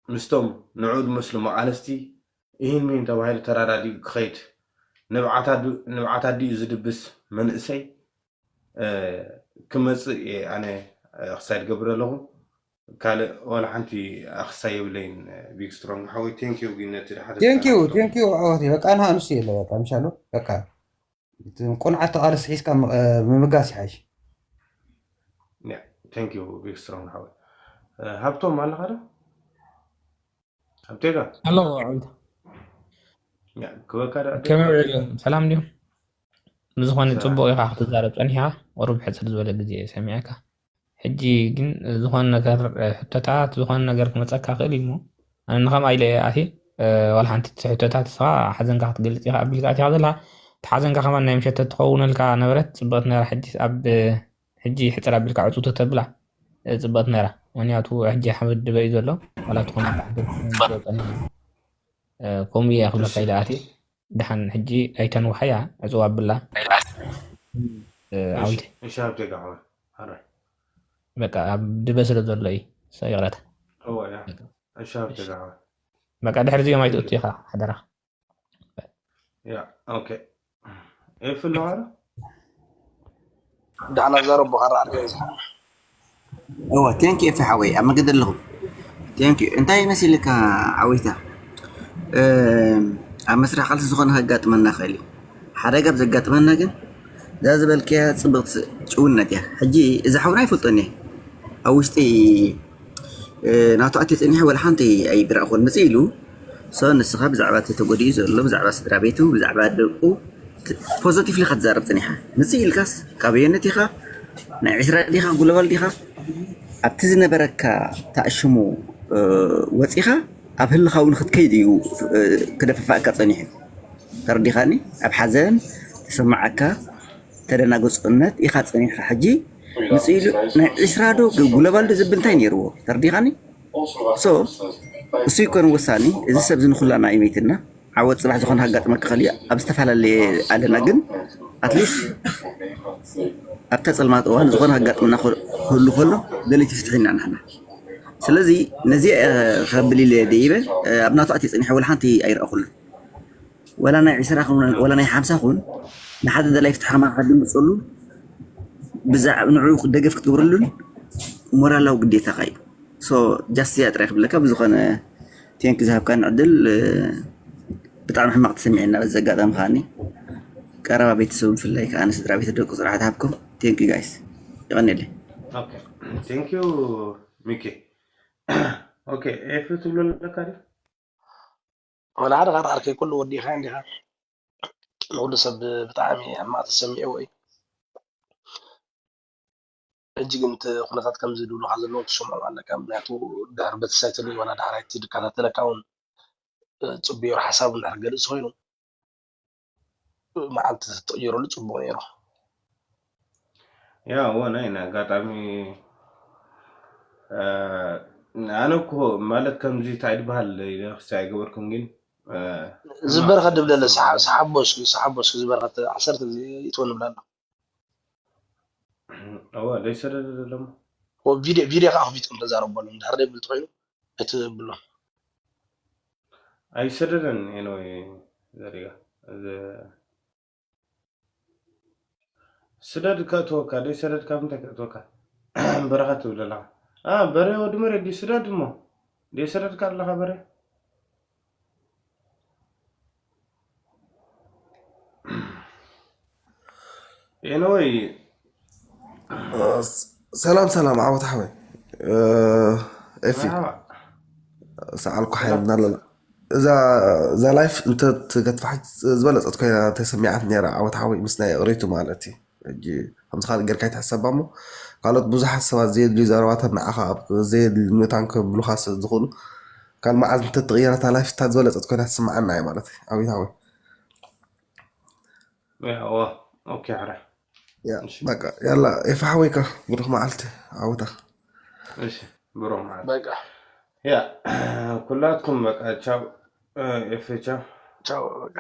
ምስቶም ንዑ ዝመስሉ መቓልስቲ ኢሂን ሚሂን ተባሂሉ ተራዳዲኡ ክኸይድ፣ ንብዓት ኣዲኡ ዝድብስ መንእሰይ ክመፅእ እየ ኣነ ክሳይ ዝገብር ኣለኹ። ካልእ ዋላ ሓንቲ ኣኽሳይ የብለይን። ቢግ ስትሮንግ ሓወይ፣ ቴንኪዩ ግን ነቲ ድሓደ ቴንኪዩ ቴንኪዩ ኣሕዋተይ። በቃ ንሃ ንሱ የለ በቃ ምሻሉ በቃ ቁንዓት ተቓልስ ሒዝካ ምምጋስ ይሓይሽ። ቴንኪዩ ቢግ ስትሮንግ ሓወይ። ሃብቶም ኣለኻ ዶ? ኣብቴጋ ኣሎ ዓውታ ክበካ ዳ ከመይ ውዒሉ? ሰላም ድዩ? ብዝኾነ ጽቡቕ ኢኻ ክትዛረብ ጸኒሕኻ። ቁሩብ ሕጽር ዝበለ ግዜ እየ ሰሚዐካ። ሕጂ ግን ዝኾነ ነገር ሕቶታት ዝኾነ ነገር ክመጸካ ክእል እዩ እሞ ኣነ ንኸምኣ ኢለ እየ ኣትየ። ዋላ ሓንቲ እቲ ሕቶታት ንስኻ ሓዘንካ ክትገልጽ ኢኻ ኣቢልካ ኣቲኻ ዘለኻ። እቲ ሓዘንካ ከማን ናይ ምሸት ተትኸውነልካ ነበረት ጽብቕቲ ነራ። ሕጂ ኣብ ሕጂ ሕጽር ኣቢልካ ዕጹ ተተብላ ጽብቕቲ ነራ። ምክንያቱ ሕጂ ሓመድ ድበ እዩ ዘሎ ዋላ ትኾነ ከምኡ እየ ክብለካ ኢለ ኣትየ። ደሓን ሕጂ ኣይተንውሓያ ዕጽዋ ኣብላ ዓዊተ እሺ ሃብቴጋ ሓወይ ሓራይ በቃ ኣብ ድበ ስለ ዘሎ እዩ ሰ ይቕረታ እወ እያ እሺ ሃብቴጋ ሓወይ በቃ ድሕሪ እዚኦም ኣይትእቱ ኢኻ ሓደራ ያ ኦኬ ኤፍ ኣለዋ ዶ ዳሕና ዘረቦ ካራ ኣርገ እወ ቴንክ ኤፍ ሓወይ ኣብ መገዲ ኣለኹ ቴንክ እንታይ መሲልካ ዓወይታ ኣብ መስርሕ ቃልሲ ዝኾነ ከጋጥመና ይኽእል እዩ ሓደጋ ኣብ ዘጋጥመና ግን እዛ ዝበልክያ ፅብቕቲ ጭውነት እያ ሕጂ እዚ ሓውና ኣይፈልጦን እየ ኣብ ውሽጢ ናቱ ኣትዩ ፀኒሑ ወላ ሓንቲ ኣይብራእኹን ምፅእ ኢሉ so ንስኻ ብዛዕባ እቲ ተጎዲኡ ዘሎ ብዛዕባ ስድራ ቤቱ ብዛዕባ ደቁ positively ኢኻ ትዛረብ ፀኒሓ ምፅእ ኢልካስ ካብ የነት ኢኻ ናይ ዕስራ ዲኻ ጉለባል ዲኻ ኣብቲ ዝነበረካ ተኣሽሙ ወፂኻ ኣብ ህልኻዊ ንክትከይድ እዩ ክደፈፋእካ ፀኒሑ ተረዲኻኒ ኣብ ሓዘን ተሰማዓካ ተደናገፁነት ኢኻ ፀኒሕካ ሕጂ ምፅእ ኢሉ ናይ ዕስራ ዶ ጉለባል ዶ ዝብል እንታይ ነይርዎ ተረዲኻኒ so እሱ ይኮን ወሳኒ እዚ ሰብ እዚ ንኩላና እዩ መይትና ዓወት ፅባሕ ዝኾነ ሃጋጥመካ ከልዩ ኣብ ዝተፈላለየ ኣለና ግን ኣትሊስት ኣብታ ፀልማት እዋን ዝኾነ ሃጋጥምና ክህሉ ከሎ ገሊት ይፍትሕ ኢና ንሕና ስለዚ ነዚ ከብል ኢለ ደይበ ኣብ ናቱ ኣትየ ፀኒሐ ወላ ሓንቲ ኣይረእኩሉን ወላ ናይ ዕስራ ኩን ወላ ናይ ሓምሳ ኩን ንሓደ ደላይ ፍትሒ ከማኻ ድምፀሉ ብዛዕባ ንዕኡ ደገፍ ክትገብረሉን ሞራላዊ ግዴታኻ እዩ so just እዚኣ ጥራይ ክብለካ ብዝኾነ ቴንክ ዝሃብካኒ ዕድል ብጣዕሚ ሕማቕ ተሰሚዐና በዚ ኣጋጣሚ ከዓኒ ቀረባ ቤተሰብ ብፍላይ ከዓ ንስድራ ቤት ደቁ ፅራሓት ሃብኩም ቴንክ ጋይስ ይቐኒለይ ቴንክ ዩ ሚኪ ኦኬ ኤፍ ትብሎ ኣለካ ድዩ ወላ ሓደ ካር ዓርከይ ኩሉ ወዲኻ እንዲኻ ንኩሉ ሰብ ብጣዕሚ ሕማቕ ተሰሚዕዎ እዩ ሕጂ ግን እቲ ኩነታት ከምዚ ዝብሉካ ዘለዉ ትሰምዖም ኣለካ ምክንያቱ ድሕር በቲ ሳይት ወላ ዳሕራይ እቲ ዝከታተለካ እውን ፅቡቅ ሓሳብ እንድሕር ገልፅ ኮይኑ መዓልቲ ተትቕይረሉ ፅቡቅ ነይሩ ያ እወ ናይ ኣጋጣሚ ኣነ እኮ ማለት ከምዚ እንታይ ድበሃል ክሲ ኣይገበርኩም ግን ዝበረኸ ድብለለ ሰሓቦ እስኪ ሰሓቦ እስኪ ዝበረኸ ዓሰርተ ግዜ ይትወ ንብላ ኣሎ እወ ዘይሰደደ ዘለሞ ቪድዮ ቪድዮ ከዓ ክፊትኩም ተዛረበሉ እንድሕር ዘይብል ተኮይኑ እቲ ብሎ ኣይሰደደን ኤንወይ ዘሪጋ ስደድ ከእትወካ ደይ ሰደድካ ምንታይ ከእትወካ በረኸት ትብል ኣለኻ በረ ወዲ መሬት ድዩ ስደድ እሞ ደይ ሰደድካ ኣለኻ በረ ኤንወይ ሰላም ሰላም ዓወት ሓወይ ኤፊ ሰዓልኩ ሓይልና ኣለና እዛ እዛ ላይፍ እንተትገትፋ ዝበለፀት ኮይና ተሰሚዓት ነራ ዓወት ሓወይ ምስ ናይ እቕሪቱ ማለት እዩ ሕጂ ከምዚ ካልእ ጌርካ ይትሕሰባ እሞ ካልኦት ብዙሓት ሰባት ዘየድልዩ ዘረባታት ንዓኻ ኣብ ዘየድሊ መታን ከብሉኻ ስለ ዝኾኑ ካብ መዓዝ እንተትቕየረታ ላይፍ እታ ዝበለፀት ኮይና ትስምዓና እያ ማለት እዩ ዓወት ሓወይ ኦኬ ሕረ በቃ ያላ ኤፋ ሓወይካ ብሩኽ መዓልቲ ዓወታ እሺ ብሩኽ መዓልቲ በቃ ያ ኩላትኩም በቃ ቻው ኤፌ ቻው ቻው በቃ